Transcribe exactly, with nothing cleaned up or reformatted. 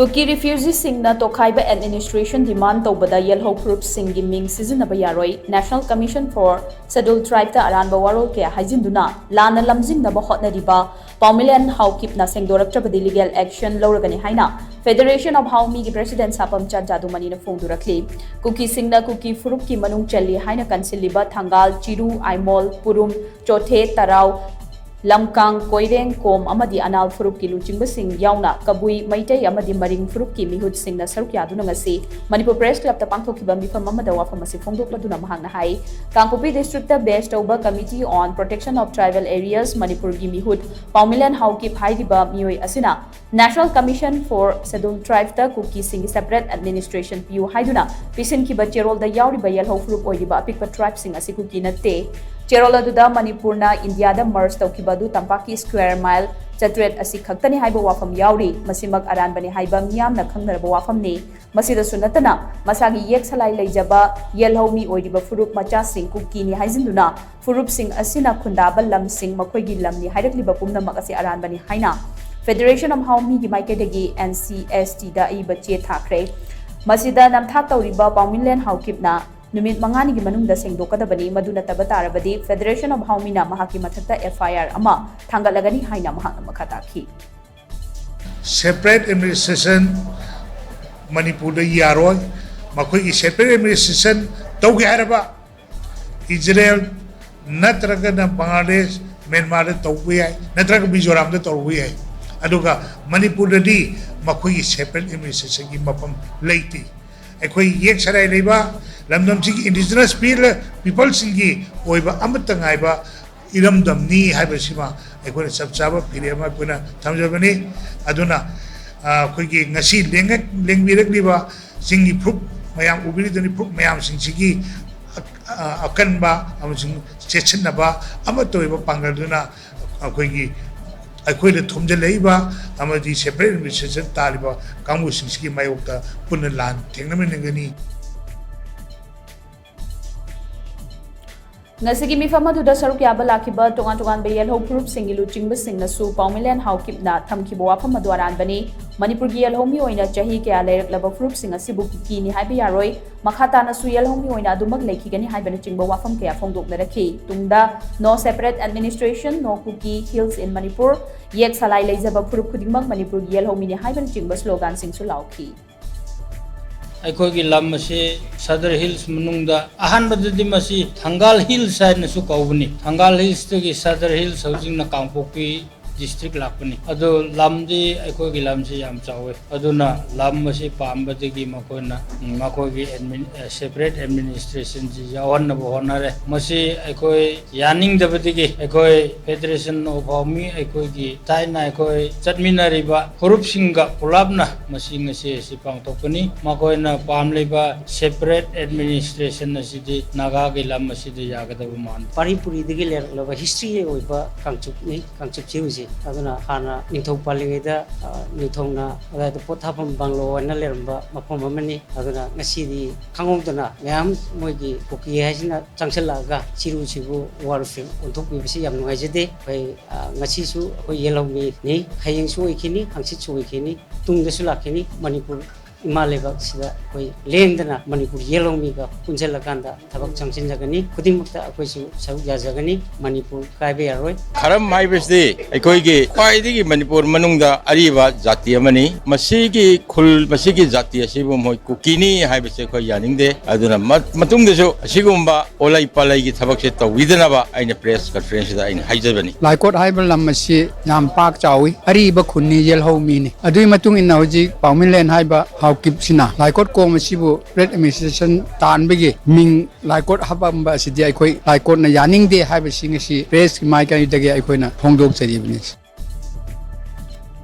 ꯀꯨꯀꯤ ꯔꯤꯐ꯭ꯌꯨꯖꯤꯁꯤꯡꯅ ꯇꯣꯈꯥꯏꯕ administration ꯗꯤꯃꯥꯟ ꯇꯧꯕꯗ ꯌꯦꯜꯍꯧ ꯐꯨꯔꯨꯞꯁꯤꯡꯒꯤ ꯃꯤꯡ ꯁꯤꯖꯤꯟꯅꯕ ꯌꯥꯔꯣꯏ꯫ National Commission for Scheduled Tribeꯇ ꯑꯔꯥꯟꯕ ꯋꯥꯔꯣꯜ ꯀꯌꯥ ꯍꯥꯏꯖꯤꯟꯗꯨꯅ ꯂꯥꯟꯅ ꯂꯝꯖꯤꯡꯅꯕ ꯍꯣꯠꯅꯔꯤꯕ ꯄꯥꯎꯃꯤꯂꯦꯟ ꯍꯥꯎꯀꯤꯞꯅ ꯁꯦꯡꯗꯣꯔꯛꯇ꯭ꯔꯕꯗꯤ ꯂꯤꯒꯦꯜ ꯑꯦꯛꯁꯟ ꯂꯧꯔꯒꯅꯤ ꯍꯥꯏꯅ Federation of Haomiꯒꯤ ꯄ꯭ꯔꯦꯁꯤꯗꯦꯟꯠ ꯁꯥꯄꯝꯆꯥ ꯖꯥꯗꯨꯃꯅꯤꯅ ꯐꯣꯡꯗꯣꯔꯛꯂꯤ꯫ ꯀꯨꯀꯤꯁꯤꯡꯅ ꯀꯨꯀꯤ ꯐꯨꯔꯨꯞꯀꯤ ꯃꯅꯨꯡ ꯆꯜꯂꯤ ꯍꯥꯏꯅ ꯀꯟꯁꯤꯜꯂꯤꯕ ꯊꯪꯒꯥꯜ, ꯆꯤꯔꯨ, ꯑꯥꯏꯃꯣꯜ, ꯄꯨꯔꯨꯝ, ꯆꯣꯊꯦ, ꯇꯔꯥꯎ, ꯂꯝꯀꯥꯡ, ꯀꯣꯏꯔꯦꯡ, ꯀꯣꯝ ꯑꯃꯗꯤ ꯑꯅꯥꯜ ꯐꯨꯔꯨꯞꯀꯤ ꯂꯨꯆꯤꯡꯕꯁꯤꯡ ꯌꯥꯎꯅ ꯀꯕꯨꯏ, ꯃꯩꯇꯩ ꯑꯃꯗꯤ ꯃꯔꯤꯡ ꯐꯨꯔꯨꯞꯀꯤ ꯃꯤꯍꯨꯠꯁꯤꯡꯅ ꯁꯔꯨꯛ ꯌꯥꯗꯨꯅ ꯉꯁꯤ ꯃꯅꯤꯄꯨꯔ ꯄ꯭ꯔꯦꯁ ꯀ꯭ꯂꯕꯇ ꯄꯥꯡꯊꯣꯛꯈꯤꯕ ꯃꯤꯐꯝ ꯑꯃꯗ ꯋꯥꯐꯝ ꯑꯁꯤ ꯐꯣꯡꯗꯣꯛꯂꯗꯨꯅ ꯃꯍꯥꯛꯅ ꯍꯥꯏ, ꯀꯥꯡꯄꯣꯛꯄꯤ ꯗꯤꯁꯇ꯭ꯔꯤꯛꯇ ꯕꯦꯁ ꯇꯧꯕ Committee on Protection of Tribal Areas ꯃꯅꯤꯄꯨꯔꯒꯤ ꯃꯤꯍꯨꯠ ꯄꯥꯎꯃꯤꯂꯦꯟ ꯍꯥꯎꯀꯤꯞ ꯍꯥꯏꯔꯤꯕ ꯃꯤꯑꯣꯏ ꯑꯁꯤꯅ National Commission for Scheduled Tribeꯇ ꯀꯨꯀꯤꯁꯤꯡꯒꯤ separate administration ꯄꯤꯌꯨ ꯍꯥꯏꯗꯨꯅ ꯄꯤꯁꯤꯟꯈꯤꯕ ꯆꯦꯔꯣꯜꯗ ꯌꯥꯎꯔꯤꯕ ꯌꯦꯜꯍꯧ ꯐꯨꯔꯨꯞ ꯑꯣꯏꯔꯤꯕ ꯑꯄꯤꯛꯄ ꯇ꯭ꯔꯥꯏꯕꯁꯤꯡ ꯑꯁꯤ ꯀꯨꯀꯤ ꯅꯠꯇꯦ꯫ ꯆꯦꯔꯣꯜ ꯑꯗꯨꯗ ꯃꯅꯤꯄꯨꯔꯅ ꯏꯟꯗꯤꯌꯥꯗ ꯃꯔꯖ ꯇꯧꯈꯤꯕ ꯑꯗꯨ ꯇꯝꯄꯥꯛꯀꯤ ꯁ꯭ꯀ꯭ꯋꯦꯔ ꯃꯥꯏꯜ ꯆꯥꯇ꯭ꯔꯦꯠ ꯑꯁꯤ ꯈꯛꯇꯅꯤ ꯍꯥꯏꯕ ꯋꯥꯐꯝ ꯌꯥꯎꯔꯤ꯫ ꯃꯁꯤꯃꯛ ꯑꯔꯥꯟꯕꯅꯤ ꯍꯥꯏꯕ ꯃꯤꯌꯥꯝꯅ ꯈꯪꯅꯔꯕ ꯋꯥꯐꯝꯅꯤ꯫ ꯃꯁꯤꯗꯁꯨ ꯅꯠꯇꯅ ꯃꯁꯥꯒꯤ ꯌꯦꯛ ꯁꯂꯥꯏ ꯂꯩꯖꯕ ꯌꯦꯜꯍꯧ ꯃꯤ ꯑꯣꯏꯔꯤꯕ ꯐꯨꯔꯨꯞ ꯃꯆꯥꯁꯤꯡ ꯀꯨꯀꯤꯅꯤ ꯍꯥꯏꯖꯤꯟꯗꯨꯅ ꯐꯨꯔꯨꯞꯁꯤꯡ ꯑꯁꯤꯅ ꯈꯨꯟꯗꯥꯕ ꯂꯝꯁꯤꯡ ꯃꯈꯣꯏꯒꯤ ꯂꯝꯅꯤ ꯍꯥꯏꯔꯛꯂꯤꯕ ꯄꯨꯝꯅꯃꯛ ꯑꯁꯤ ꯑꯔꯥꯟꯕꯅꯤ ꯍꯥꯏꯅ Federation of Haomiꯒꯤ ꯃꯥꯏꯀꯩꯗꯒꯤ NCSTꯗ ꯑꯏꯕ ꯆꯦ ꯊꯥꯈ꯭ꯔꯦ꯫ ꯃꯁꯤꯗ ꯅꯝꯊꯥꯛ ꯇꯧꯔꯤꯕ ꯄꯥꯎꯃꯤꯂꯦꯟ ꯍꯥꯎꯀꯤꯞꯅ ꯅꯨꯃꯤꯠ ꯃꯉꯥꯅꯤꯒꯤ ꯃꯅꯨꯡꯗ ꯁꯦꯡꯗꯣꯛꯀꯗꯕꯅꯤ, ꯃꯗꯨ ꯅꯠꯇꯕ ꯇꯥꯔꯕꯗꯤ Federation of Haomiꯅ ꯃꯍꯥꯛꯀꯤ ꯃꯊꯛꯇ FIR ꯑꯃ ꯊꯥꯡꯒꯠꯂꯒꯅꯤ ꯍꯥꯏꯅ ꯃꯍꯥꯛꯅ ꯃꯈꯥ ꯇꯥꯈꯤ꯫ Separate administration ꯃꯅꯤꯄꯨꯔꯗ ꯌꯥꯔꯣꯏ꯫ ꯃꯈꯣꯏꯒꯤ separate administration ꯇꯧꯒꯦ ꯍꯥꯏꯔꯕ ꯏꯖꯔꯦꯜ ꯅꯠꯇ꯭ꯔꯒꯅ ꯕꯪꯒ꯭ꯂꯥꯗꯦꯁ, ꯃ꯭ꯌꯥꯟꯃꯥꯔꯗ ꯇꯧꯕ ꯌꯥꯏ, ꯅꯠꯇ꯭ꯔꯒ ꯃꯤꯖꯣꯔꯥꯝꯗ ꯇꯧꯕ ꯌꯥꯏ꯫ ꯑꯗꯨꯒ ꯃꯅꯤꯄꯨꯔꯗꯗꯤ ꯃꯈꯣꯏꯒꯤ separate administrationꯒꯤ ꯃꯐꯝ ꯂꯩꯇꯦ꯫ ꯑꯩꯈꯣꯏ ꯌꯦꯛ ꯁꯂꯥꯏ ꯂꯩꯕ ꯂꯝꯗꯝꯁꯤꯒꯤ indigenous peopleꯁꯤꯡꯒꯤ ꯑꯣꯏꯕ ꯑꯃꯠꯇ ꯉꯥꯏꯕ ꯏꯔꯝꯗꯝꯅꯤ ꯍꯥꯏꯕꯁꯤꯃ ꯑꯩꯈꯣꯏꯅ ꯆꯞ ꯆꯥꯕ ꯐꯤꯔꯦꯞ ꯑꯃ ꯑꯩꯈꯣꯏꯅ ꯊꯝꯖꯕꯅꯤ꯫ ꯑꯗꯨꯅ ꯑꯩꯈꯣꯏꯒꯤ ꯉꯁꯤ ꯂꯦꯡꯕꯤꯔꯛꯂꯤꯕ ꯆꯤꯡꯒꯤ ꯐꯨꯔꯨꯞ ꯃꯌꯥꯝ ꯎꯕꯤꯔꯤꯗꯨꯅꯤ, ꯐꯨꯔꯨꯞ ꯃꯌꯥꯝꯁꯤꯡꯁꯤꯒꯤ ꯑꯀꯟꯕ ꯑꯃꯁꯨꯡ ꯆꯦꯠꯁꯤꯟꯅꯕ ꯑꯃꯠꯇ ꯑꯣꯏꯕ ꯄꯥꯡꯒꯜꯗꯨꯅ ꯑꯩꯈꯣꯏꯒꯤ ꯑꯩꯈꯣꯏꯗ ꯊꯣꯝꯖꯤꯜꯂꯛꯏꯕ ꯑꯃꯗꯤ separate administration ꯇꯥꯔꯤꯕ ꯀꯥꯡꯕꯨꯁꯤꯡꯁꯤꯒꯤ ꯃꯥꯌꯣꯛꯇ ꯄꯨꯟꯅ ꯂꯥꯟ ꯊꯦꯡꯅꯃꯤꯟꯅꯒꯅꯤ꯫ ꯉꯁꯤꯒꯤ ꯃꯤꯐꯝ ꯑꯗꯨꯗ ꯁꯔꯨꯛ ꯌꯥꯕ ꯂꯥꯛꯈꯤꯕ ꯇꯣꯉꯥꯟ ꯇꯣꯉꯥꯟꯕ ꯌꯦꯜꯍꯧ ꯐꯨꯔꯨꯞꯁꯤꯡꯒꯤ ꯂꯨꯆꯤꯡꯕꯁꯤꯡꯅꯁꯨ ꯄꯥꯎꯃꯤꯂꯦꯟ ꯍꯥꯎꯀꯤꯞꯅ ꯊꯝꯈꯤꯕ ꯋꯥꯐꯝ ꯑꯗꯨ ꯑꯔꯥꯟꯕꯅꯤ꯫ ꯃꯅꯤꯄꯨꯔꯒꯤ ꯌꯦꯜꯍꯧꯃꯤ ꯑꯣꯏꯅ ꯆꯍꯤ ꯀꯌꯥ ꯂꯩꯔꯛꯂꯕ ꯐꯨꯔꯨꯞꯁꯤꯡ ꯑꯁꯤꯕꯨ ꯀꯨꯀꯤꯅꯤ ꯍꯥꯏꯕ ꯌꯥꯔꯣꯏ, ꯃꯈꯥ ꯇꯥꯅꯁꯨ ꯌꯦꯜꯍꯧꯃꯤ ꯑꯣꯏꯅ ꯑꯗꯨꯃꯛ ꯂꯩꯈꯤꯒꯅꯤ ꯍꯥꯏꯕꯅꯆꯤꯡꯕ ꯋꯥꯐꯝ ꯀꯌꯥ ꯐꯣꯡꯗꯣꯛꯅꯔꯛꯈꯤ꯫ ꯇꯨꯡꯗ no separate administration, no Kuki Hills in Manipur, ꯌꯦꯛ ꯁꯂꯥꯏ ꯂꯩꯖꯕ ꯐꯨꯔꯨꯞ ꯈꯨꯗꯤꯡꯃꯛ ꯃꯅꯤꯄꯨꯔꯒꯤ ꯌꯦꯜꯍꯧꯃꯤꯅꯤ ꯍꯥꯏꯕꯅꯆꯤꯡꯕ ꯁ꯭ꯂꯣꯒꯥꯟꯁꯤꯡꯁꯨ ꯂꯥꯎꯈꯤ꯫ ꯑꯩꯈꯣꯏꯒꯤ ꯂꯝ ꯑꯁꯤ ꯁꯗꯔ ꯍꯤꯜꯁ ꯃꯅꯨꯡꯗ, ꯑꯍꯥꯟꯕꯗꯗꯤ ꯃꯁꯤ ꯊꯪꯒꯥꯜ ꯍꯤꯜꯁ ꯍꯥꯏꯅꯁꯨ ꯀꯧꯕꯅꯤ꯫ ꯊꯪꯒꯥꯜ ꯍꯤꯜꯁꯇꯒꯤ ꯁꯗꯔ ꯍꯤꯜꯁ, ꯍꯧꯖꯤꯛꯅ ꯀꯥꯡꯄꯣꯛꯄꯤ ꯗꯤꯁꯇ꯭ꯔꯤꯛ ꯂꯥꯛꯄꯅꯤ꯫ ꯑꯗꯣ ꯂꯝꯗꯤ ꯑꯩꯈꯣꯏꯒꯤ ꯂꯝꯁꯤ ꯌꯥꯝ ꯆꯥꯎꯋꯤ꯫ ꯑꯗꯨꯅ ꯂꯝ ꯑꯁꯤ ꯄꯥꯝꯕꯗꯒꯤ ꯃꯈꯣꯏꯅ, ꯎꯝ, ꯃꯈꯣꯏꯒꯤ ꯑꯦꯗꯃꯤꯟ-, ꯑ, ꯁꯦꯄꯔꯦꯠ ꯑꯦꯗꯃꯤꯅꯤꯁꯇ꯭ꯔꯦꯁꯟꯁꯤ ꯌꯥꯎꯍꯟꯅꯕ ꯍꯣꯠꯅꯔꯦ꯫ ꯃꯁꯤ ꯑꯩꯈꯣꯏ ꯌꯥꯅꯤꯡꯗꯕꯗꯒꯤ ꯑꯩꯈꯣꯏ ꯐꯦꯗꯔꯦꯁꯟ ꯑꯣꯐ ꯍꯥꯎꯃꯤ, ꯑꯩꯈꯣꯏꯒꯤ ꯊꯥꯏꯅ ꯑꯩꯈꯣꯏ ꯆꯠꯃꯤꯟꯅꯔꯤꯕ ꯐꯨꯔꯨꯞꯁꯤꯡꯒ ꯄꯨꯂꯞꯅ ꯃꯁꯤ ꯉꯁꯤ ꯑꯁꯤ ꯄꯥꯡꯊꯣꯛꯄꯅꯤ꯫ ꯃꯈꯣꯏꯅ ꯄꯥꯝꯂꯤꯕ ꯁꯦꯄꯔꯦꯠ ꯑꯦꯗꯃꯤꯅꯤꯁꯇ꯭ꯔꯦꯁꯟ ꯑꯁꯤꯗꯤ ꯅꯥꯒꯥꯒꯤ ꯂꯝ ꯑꯁꯤꯗ ꯌꯥꯒꯗꯕ ꯃꯥꯟꯗꯦ꯫ ꯄꯥꯔꯤ ꯄꯨꯔꯤꯗꯒꯤ ꯂꯩꯔꯛꯂꯕ ꯍꯤꯁꯇ꯭ꯔꯤ ꯑꯣꯏꯕ ꯀꯥꯡꯆꯨꯞꯅꯤ, ꯀꯥꯡꯆꯨꯞ ꯆꯤꯔꯨꯁꯤ꯫ ꯑꯗꯨꯅ ꯍꯥꯟꯅ ꯅꯤꯡꯊꯧ ꯄꯥꯜꯂꯤꯉꯩꯗ, ꯑ, ꯅꯤꯡꯊꯧꯅ ꯑꯗꯨꯋꯥꯏꯗ ꯄꯣꯠ ꯊꯥꯐꯝ ꯕꯪꯂꯣ ꯍꯥꯏꯅ ꯂꯩꯔꯝꯕ ꯃꯐꯝ ꯑꯃꯅꯤ꯫ ꯑꯗꯨꯅ ꯉꯁꯤꯗꯤ ꯈꯪꯍꯧꯗꯅ ꯃꯌꯥꯝ ꯃꯣꯏꯒꯤ ꯀꯨꯀꯤ ꯍꯥꯏꯁꯤꯅ ꯆꯪꯁꯤꯜꯂꯛꯑꯒ ꯆꯤꯔꯨꯁꯤꯕꯨ ꯋꯥꯔ ꯐꯤꯜ ꯑꯣꯟꯊꯣꯛꯄꯤꯕꯁꯤ ꯌꯥꯝ ꯅꯨꯡꯉꯥꯏꯖꯗꯦ꯫ ꯑꯩꯈꯣꯏ, ꯑ, ꯉꯁꯤꯁꯨ ꯑꯩꯈꯣꯏ ꯌꯦꯜꯍꯧꯃꯤꯅꯤ, ꯍꯌꯦꯡꯁꯨ ꯑꯣꯏꯈꯤꯅꯤ, ꯍꯪꯆꯤꯠꯁꯨ ꯑꯣꯏꯈꯤꯅꯤ, ꯇꯨꯡꯗꯁꯨ ꯂꯥꯛꯈꯤꯅꯤ꯫ ꯃꯅꯤꯄꯨꯔ ꯏꯃꯥ ꯂꯩꯕꯥꯛꯁꯤꯗ ꯑꯩꯈꯣꯏ ꯂꯦꯡꯗꯅ ꯃꯅꯤꯄꯨꯔ ꯌꯦꯜꯍꯧꯃꯤꯒ ꯄꯨꯟꯁꯤꯜꯂꯀꯥꯟꯗ ꯊꯕꯛ ꯆꯪꯁꯤꯟꯖꯒꯅꯤ꯫ ꯈꯨꯗꯤꯡꯃꯛꯇ ꯑꯩꯈꯣꯏꯁꯨ ꯁꯔꯨꯛ ꯌꯥꯖꯒꯅꯤ꯫ ꯃꯅꯤꯄꯨꯔ ꯀꯥꯏꯕ ꯌꯥꯔꯣꯏ꯫ ꯈꯔꯝ ꯍꯥꯏꯕꯁꯤꯗꯤ ꯑꯩꯈꯣꯏꯒꯤ ꯈ꯭ꯋꯥꯏꯗꯒꯤ ꯃꯅꯤꯄꯨꯔ ꯃꯅꯨꯡꯗ ꯑꯔꯤꯕ ꯖꯥꯇꯤ ꯑꯃꯅꯤ꯫ ꯃꯁꯤꯒꯤ ꯈꯨꯜ, ꯃꯁꯤꯒꯤ ꯖꯥꯇꯤ ꯑꯁꯤꯕꯨ ꯃꯣꯏ ꯀꯨꯀꯤꯅꯤ ꯍꯥꯏꯕꯁꯤ ꯑꯩꯈꯣꯏ ꯌꯥꯅꯤꯡꯗꯦ꯫ ꯑꯗꯨꯅ ꯃ-, ꯃꯇꯨꯡꯗꯁꯨ ꯑꯁꯤꯒꯨꯝꯕ ꯑꯣꯂꯩ ꯄꯥꯂꯩꯒꯤ ꯊꯕꯛꯁꯦ ꯇꯧꯕꯤꯗꯅꯕ ꯑꯩꯅ ꯄ꯭ꯔꯦꯁ ꯀꯟꯐꯔꯦꯟꯁꯁꯤꯗ ꯑꯩꯅ ꯍꯥꯏꯖꯕꯅꯤ꯫ ꯂꯥꯏꯀꯣꯠ ꯍꯥꯏꯕ ꯂꯝ ꯑꯁꯤ ꯌꯥꯝ ꯄꯥꯛ ꯆꯥꯎꯏ, ꯑꯔꯤꯕ ꯈꯨꯟꯅꯤ, ꯌꯦꯜꯍꯧ ꯃꯤꯅꯤ꯫ ꯑꯗꯨꯒꯤ ꯃꯇꯨꯡ ꯏꯟꯅ ꯍꯧꯖꯤꯛ ꯄꯥꯎꯃꯤꯂꯦꯟ ꯍꯥꯏꯕ ꯍꯥꯎꯀꯤꯞꯁꯤꯅ ꯂꯥꯏꯀꯣꯠ ꯀꯣꯝ ꯑꯁꯤꯕꯨ ꯁꯦꯄꯔꯦꯠ ꯑꯦꯗꯃꯤꯅꯤꯁꯇ꯭ꯔꯦꯁꯟ ꯇꯥꯟꯕꯒꯤ ꯃꯤꯡ ꯂꯥꯏꯀꯣꯠ ꯍꯥꯞꯄꯝꯕ ꯑꯁꯤꯗꯤ ꯑꯩꯈꯣꯏ ꯂꯥꯏꯀꯣꯠꯅ ꯌꯥꯅꯤꯡꯗꯦ ꯍꯥꯏꯕꯁꯤ ꯉꯁꯤ ꯄ꯭ꯔꯦꯁꯀꯤ ꯃꯥꯏꯀꯩꯗꯒꯤ ꯑꯩꯈꯣꯏꯅ ꯐꯣꯡꯗꯣꯛꯆꯔꯤꯕꯅꯤ꯫